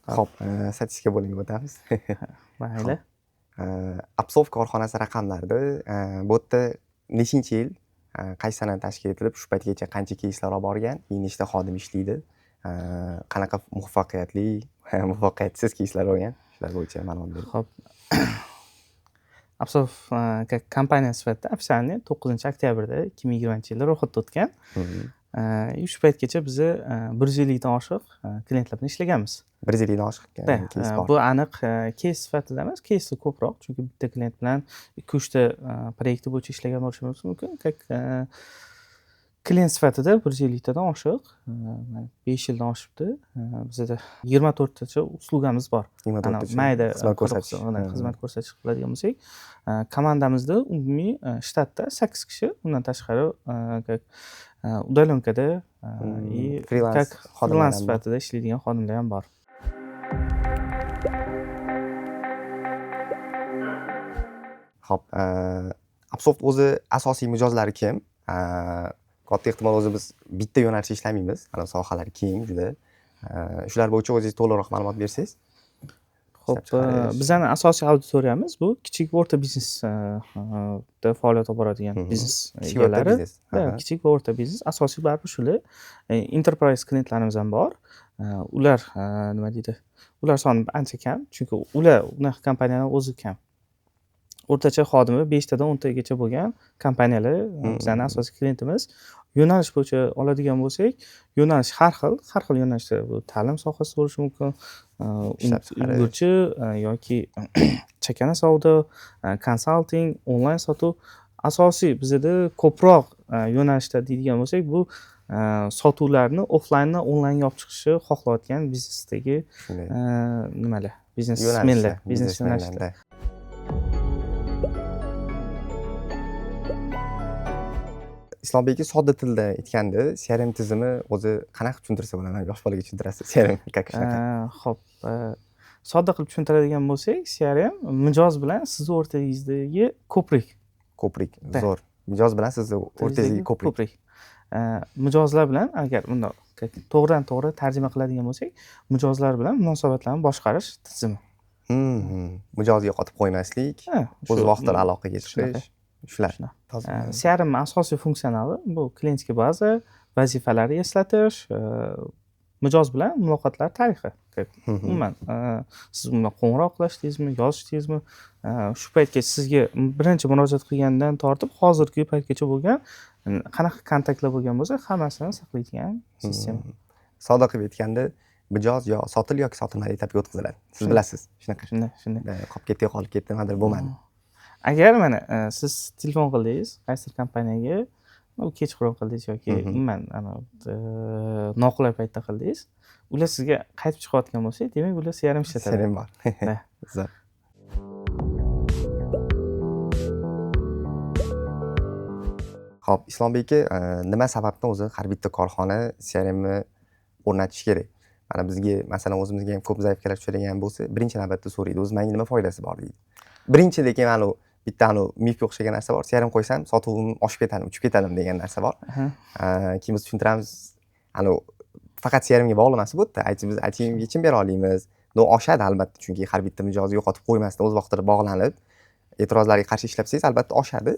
Xo'p, statistika bo'limiga o'tamiz. Mayli. Upsoft korxonasi raqamlarida bu yerda nechinchi yil, qaysi sanada tashkil etilib, shu paytgacha qancha keyslar olib borgan, nechta xodim ishlaydi, qanaqa muvaffaqiyatli, muvaffaqiyatsiz keyslar bo'lgan, shular bo'yicha ma'lumot bering. Xo'p. Upsoft как kompaniya sifatida официальный 9-oktyabrda 2020-yilda ro'yxatdan o'tgan. Shu paytgacha biza 150 dan oshiq klientlar bilan ishlaganmiz. 150 dan oshiq keys bor. Bu aniq keys sifatida emas, keyslar ko'proq, chunki bitta klient bilan 2-3 ta proyekti bo'yicha ishlagan bo'lishimiz mumkin. Как klient sifatida 150 tadan oshiq, 5 yildan oshibdi. Bizada 24 tacha услуга miz bor. 24 Mayda xizmat ko'rsatish. Xizmat ko'rsatish qiladigan bo'lsak, komandamizda umumiy shtatda 8 kishi, undan tashqari как удаленка da и freelance как xodimlar freelance ham bor. sifatida ishlaydigan xodimlar ham bor. Xo'p, Upsoft o'zi asosiy mijozlari kim? Katta ehtimol o'zi biz bitta yo'nalishda ishlamaymiz, ana sohalar keng juda. Shular bo'yicha o'zingiz to'liqroq ma'lumot bersangiz. Xo'p, Ishlab chiqarish. Bizani asosiy auditoriyamiz bu kichik va o'rta biznesda faoliyat olib boradigan biznes Kichik va o'rta egalari. biznes. Kichik va o'rta biznes asosiy baribir shular. Enterprise klientlarimiz ham bor. Ular nima deydi? Ular soni ancha kam, chunki ular unaqa kompaniyalar o'zi kam. O'rtacha xodimi 5 tadan 10 tagacha bo'lgan kompaniyalar bizani asosiy klientimiz. Yo'nalish bo'yicha oladigan bo'lsak, yo'nalish har xil, har xil yo'nalishda, bu ta'lim sohasi bo'lishi mumkin, Ishlab chiqarish. ulgurji yoki chakana savdo, konsalting, onlayn sotuv. Asosiy bizada ko'proq yo'nalishda deydigan bo'lsak, bu sotuvlarni offlayndan onlaynga olib chiqishni xohlayotgan biznesdagi nimalar, biznesmenlar, Yo'nalishlar, biznes yo'nalishlar. biznesmenlar. Islombek aka, sodda tilda aytganda CRM tizimi o'zi qanaqa tushuntirsa bo'ladi? Yosh bolaga tushuntirasiz CRM как shunaqa. Xo'p, sodda qilib tushuntiradigan bo'lsak, CRM mijoz bilan sizni o'rtangizdagi ko'prik. Ko'prik, zo'r. Mijoz bilan sizni o'rtangizdagi ko'prik. Ko'prik. Mijozlar bilan agar bundoq to'g'ridan to'g'ri tarjima qiladigan bo'lsak, mijozlar bilan munosabatlarni boshqarish tizimi. Mijozni yo'qotib qo'ymaslik, o'z vaqtida aloqaga chiqish, shular. Shunaqa. Toza. CRM asosiy funksionali bu klientga baza, vazifalarni eslatish, mijoz bilan muloqotlar tarixi. Umuman, siz undan qo'ng'iroq qilishdingizmi, yozishdingizmi, shu paytgacha sizga birinchi murojaat qilgandan tortib hozirgi paytgacha bo'lgan qanaqa kontaktlar bo'lgan bo'lsa, hammasini saqlaydigan sistema. Sodda qilib aytganda, mijoz yo sotil yoki sotilmadi etapga o'tkaziladi. Siz bilasiz, shunaqa. Shunday, shunday. Qolib ketdi, yo'qolib ketdi, nimadir bo'lmadi. Agar mana siz telefon qildingiz qaysidir kompaniyaga, u kechqurun qildingiz yoki umuman noqulay paytda qildingiz, ular sizga qaytib chiqayotgan bo'lsa, demak ular CRM ishlatadi. CRM bor. Zo'r. Xo'p, Islombek aka, nima sababdan o'zi har bitta korxona CRM ni o'rnatish kerak? Mana bizga, masalan, o'zimizga ham ko'p zaifkalar tushadigan bo'lsa, birinchi navbatda so'raydi, o'zi menga nima foydasi bor deydi. Birinchi lekin mana u bitta anu mifga o'xshagan narsa bor. CRM qo'ysam, sotuvim oshib ketadimi, uchib ketadimi degan narsa bor. Keyin biz tushuntiramiz, anu faqat CRM ga bog'liq emas bu yerda. Aytib, biz ITM ga yechim bera olamiz. No, oshadi albatta, chunki har bitta mijozni yo'qotib qo'ymasdan o'z vaqtida bog'lanib, e'tirozlarga qarshi ishlabsangiz albatta oshadi.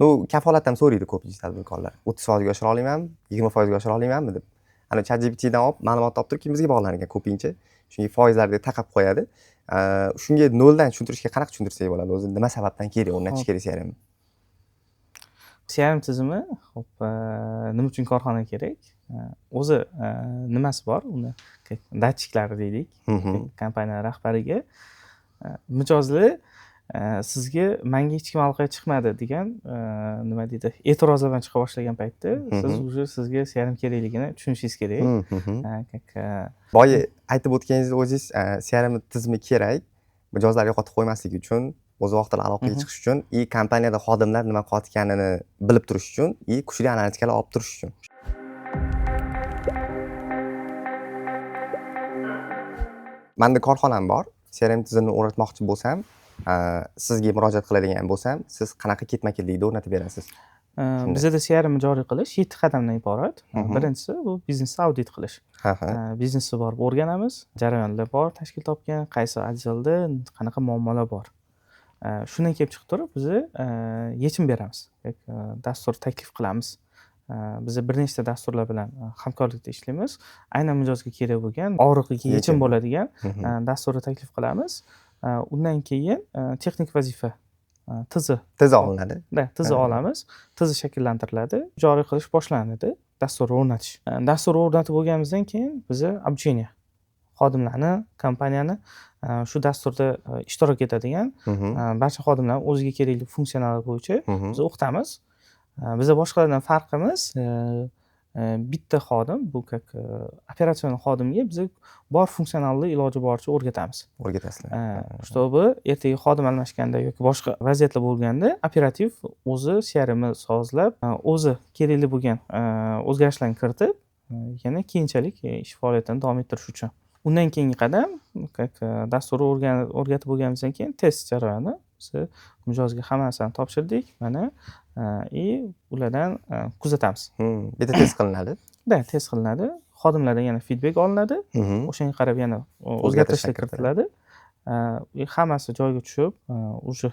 No, kafolat ham so'raydi ko'pincha tadbirkorlar. 30% ga oshira olamanmi, 20% ga oshira olamanmi deb. Ana ChatGPTdan olib ma'lumot topib turib, keyin bizga bog'lanar ekan ko'pincha. Chunki foizlarni taqab qo'yadi. Shunga noldan tushuntirishga qanaqa tushuntirsak bo'ladi? O'zi nima sababdan kerak o'rnatish kerak CRM? CRM tizimi, xo'p, nima uchun korxona kerak? O'zi nimasi bor? Uni datchiklari deylik. Kompaniya rahbariga mijozlar sizga menga hech kim aloqaga chiqmadi degan nima deydi, e'tirozlar bilan chiqa boshlagan paytda siz уже sizga CRM kerakligini tushunishingiz kerak. Как, Boya aytib o'tganingiz o'zingiz, CRM tizimi kerak, mijozlar yo'qotib qo'ymaslik uchun, o'z vaqtida aloqaga chiqish uchun, и kompaniyada xodimlar nima qilayotganini bilib turish uchun, и kuchli analitikalar olib turish uchun. Menda korxonam bor. CRM tizimini o'rnatmoqchi bo'lsam, sizga murojaat qiladigan bo'lsam, siz qanaqa ketma-ketlikda o'rnatib berasiz? Bizada CRM joriy qilish 7 qadamdan iborat. Birinchisi bu biznesni audit qilish. Biznesni borib o'rganamiz, jarayonlar bor tashkil topgan, qaysi отдел da qanaqa muammolar bor. Shundan kelib chiqib turib biza yechim beramiz. Dastur taklif qilamiz. Biza bir nechta dasturlar bilan hamkorlikda ishlaymiz. Aynan mijozga kerak bo'lgan, og'riqqa yechim bo'ladigan dasturni taklif qilamiz. Undan keyin texnik vazifa tizi Tizi olinadi. Da, tizi olamiz. Tizi shakllantiriladi. Joriy qilish boshlanadi. Dasturni o'rnatish. Dasturni o'rnatib bo'lganimizdan keyin biza обучение xodimlarni, kompaniyani shu dasturda ishtirok etadigan barcha xodimlarni o'ziga kerakli funksionallar bo'yicha biz o'qitamiz. Biza boshqalardan farqimiz, bitta xodim, bu как operatsion xodimga biza bor funksionalni iloji boricha o'rgatamiz. O'rgatasizlar. Чтобы ertaga xodim almashganda yoki boshqa vaziyatlar bo'lganda operativ o'zi CRMni sozlab, o'zi kerakli bo'lgan o'zgarishlarni kiritib, yana keyinchalik ish faoliyatini davom ettirish uchun. Undan keyingi qadam, как dasturni o'rgatib bo'lganimizdan keyin test jarayoni. Biz mijozga hamma narsani topshirdik, mana, и ulardan kuzatamiz. Bitta test qilinadi. Да, test qilinadi. Xodimlardan yana feedback olinadi. O'shanga qarab yana o'zgartirishlar kiritiladi. Hammasi joyiga tushib, уже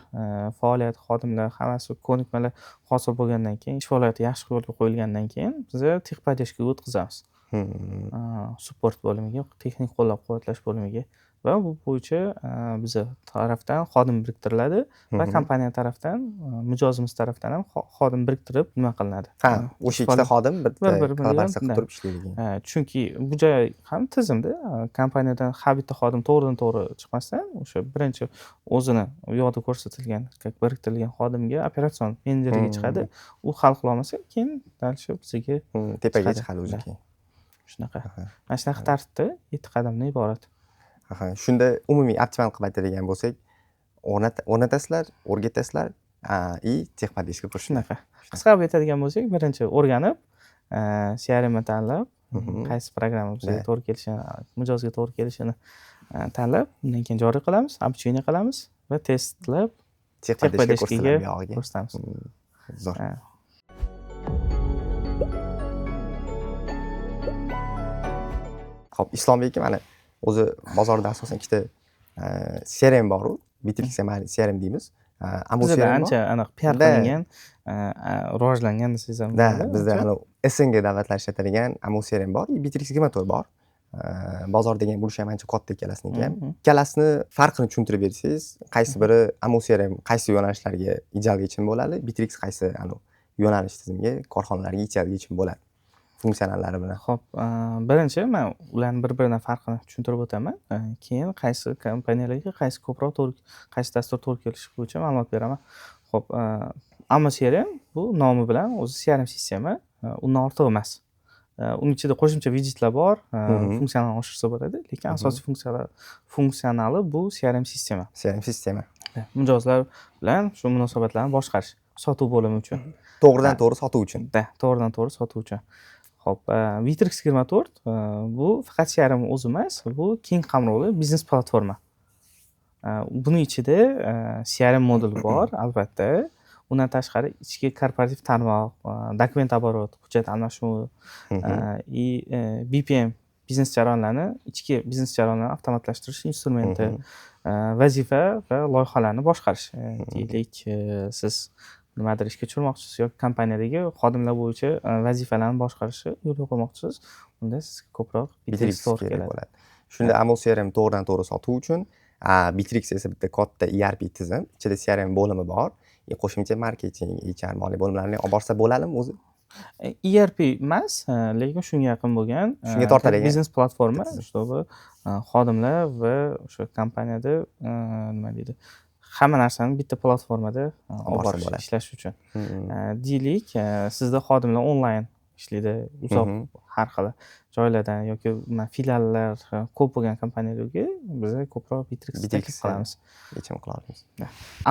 faoliyat, xodimlar hammasi ko'nikmalar hosil bo'lgandan keyin, ish faoliyati yaxshi yo'lga qo'yilgandan keyin biza техподдержка ga o'tkazamiz. Support bo'limiga, texnik qo'llab-quvvatlash bo'limiga va bu bo'yicha biza tarafdan xodim biriktiriladi va kompaniya tarafdan, mijozimiz tarafdan ham xodim biriktirib nima qilinadi. Ha, o'sha ikkita xodim bitta Bir-biri bilan kollaboratsiya qilib turib ishlaydi. Chunki bu joy ham tizimda, kompaniyadan har bitta xodim to'g'ridan to'g'ri chiqmasdan, o'sha birinchi o'zini u yoqda ko'rsatilgan, как biriktirilgan xodimga, operatsion menejerga chiqadi. U hal qila olmasa, keyin дальше bizga Tepaga chiqadi. chiqadi o'zi keyin. Shunaqa. Mana shunaqa tartibda 7 qadamdan iborat. Shunda umumiy optimal qilib aytadigan bo'lsak, o'rnatasizlar, o'rgatasizlar, и техподдержка qo'shiladi. Shunaqa. Qisqa qilib aytadigan bo'lsak, birinchi o'rganib, CRM ni tanlab, qaysi programma bizga to'g'ri kelishini, mijozga to'g'ri kelishini tanlab, undan keyin joriy qilamiz, обучение qilamiz va testlab Техподдержка техподдержка ga ko'rsatiladi buyog'iga. ko'rsatamiz. Zo'r. Xo'p, Islombek aka, mana o'zi bozorda asosan ikkita CRM bor-u, Bitrix CRM deymiz. Amu Bizada CRM bor. ancha aniq PR qilingan, rivojlangan desangiz ham Da, bo'ladi, bizda ancha. anavi SNG davlatlar ishlatadigan Amu CRM bor, Bitrix 24 bor. Bozor degan bo'lishi ham ancha katta ikkalasiniki ham. Ikkalasini farqini tushuntirib bersangiz, qaysi biri Amu CRM qaysi yo'nalishlarga ideal yechim bo'ladi, Bitrix qaysi anavi yo'nalish tizimga, korxonalarga ideal yechim bo'ladi funksionallari bilan. Xo'p, birinchi men ularni bir-biridan farqini tushuntirib o'taman. Keyin qaysi kompaniyalarga qaysi ko'proq to'g'ri, qaysi dastur to'g'ri kelishi bo'yicha ma'lumot beraman. Xo'p, Amu CRM bu nomi bilan o'zi CRM sistema, undan ortiq emas. Uning ichida qo'shimcha widgetlar bor, funksionalni oshirsa bo'ladi, lekin asosiy funksionali bu CRM sistema. CRM sistema. Mijozlar bilan shu munosabatlarni boshqarish, sotuv bo'limi uchun. To'g'ridan to'g'ri sotuv uchun. Da, to'g'ridan to'g'ri sotuv uchun. Xo'p, Bitrix 24, bu faqat CRM o'zi emas, bu keng qamrovli biznes platforma. Buni ichida CRM moduli bor, albatta. Undan tashqari ichki korporativ tarmoq, документ оборот, hujjat almashuvi, и BPM biznes jarayonlarini, ichki biznes jarayonlarini avtomatlashtirish instrumenti, vazifa va loyihalarni boshqarish. Deylik, siz nimadir ishga tushirmoqchisiz yoki kompaniyadagi xodimlar bo'yicha vazifalarni boshqarishni yo'lga qo'ymoqchisiz, unda sizga ko'proq Bitrix Bitrix to'g'ri kerak keladi. bo'ladi. Shunda Amu CRM to'g'ridan to'g'ri sotuv uchun, Bitrix esa bitta katta ERP tizim, ichida CRM bo'limi bor, qo'shimcha marketing, HR, moliya bo'limlarini olib borsa bo'ladimi o'zi? ERP emas, lekin shunga yaqin bo'lgan, Shunga tortadigan biznes platforma, tizim. чтобы xodimlar va o'sha kompaniyada, nima deydi, hamma narsani bitta platformada olib Olib borsa borish, bo'ladi. ishlash uchun. Deylik, sizda xodimlar onlayn ishlaydi, uzoq har xil joylardan yoki filiallar ko'p bo'lgan kompaniyalarga biz ko'proq Bitrix Bitrix taklif qilamiz. Yechim qila olamiz.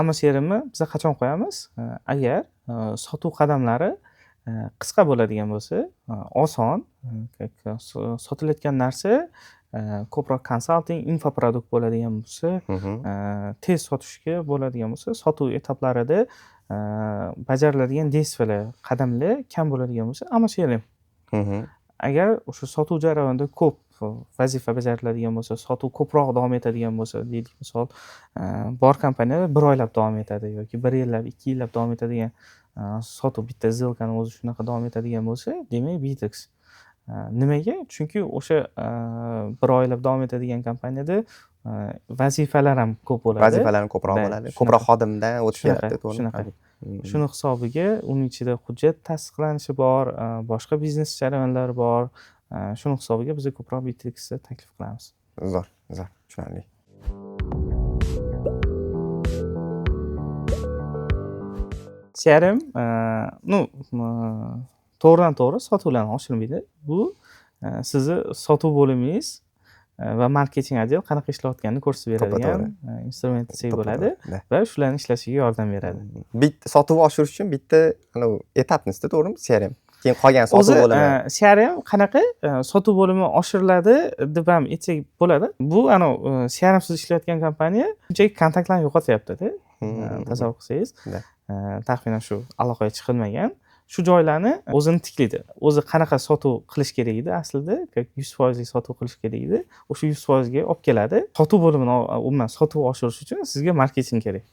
Amu CRMni biz qachon qo'yamiz? Agar sotuv qadamlari qisqa bo'ladigan bo'lsa, oson, sotilayotgan narsa ko'proq konsalting, infoprodukt bo'ladigan bo'lsa, tez sotishga bo'ladigan bo'lsa, sotuv etaplarida bajariladigan действия lar, qadamlar kam bo'ladigan bo'lsa, amoCRM. Agar o'sha sotuv jarayonida ko'p vazifa bajariladigan bo'lsa, sotuv ko'proq davom etadigan bo'lsa, deylik, misol, bor kompaniyalar bir oylab davom etadi yoki bir yillab, 2 yillab davom etadigan sotuv, bitta сделка ni o'zi shunaqa davom etadigan bo'lsa, demak, Bitrix. Nimaga? Chunki o'sha bir oylab davom etadigan kompaniyada vazifalar ham ko'p bo'ladi. Vazifalar ham ko'proq Да, bo'ladi, shunaqa. ko'proq xodimdan o'tib Shunaqa, keladi, to'g'rimi? shunaqa. Shuni hisobiga uni ichida hujjat tasdiqlanishi bor, boshqa biznes jarayonlari bor. Shuni hisobiga biz ko'proq Bitrixni taklif qilamiz. Zo'r, zo'r, tushunarli. CRM, ну, to'g'ridan to'g'ri sotuvlarni oshirmaydi. Bu sizni sotuv bo'limingiz va marketing отдел qanaqa ishlayotganini ko'rsatib beradigan instrument desak bo'ladi va shularni ishlashiga yordam beradi. Bitta sotuvni oshirish uchun bitta anavi etapnisi, to'g'rimi, CRM? Keyin qolgan sotuv O'zi bo'limi. CRM qanaqa sotuv bo'limi oshiriladi deb ham aytsak bo'ladi. Bu anavi CRMsiz ishlayotgan kompaniya shunchaki kontaktlarni yo'qotyaptida. Tasavvur qilsangiz, taxminan shu aloqaga chiqilmagan shu joylarni o'zini tiklaydi. O'zi qanaqa sotuv qilish kerak edi aslida, как 100 foizlik sotuv qilish kerak edi, o'sha 100 foizga olib keladi sotuv bo'limini. Umuman, sotuv oshirish uchun sizga marketing kerak.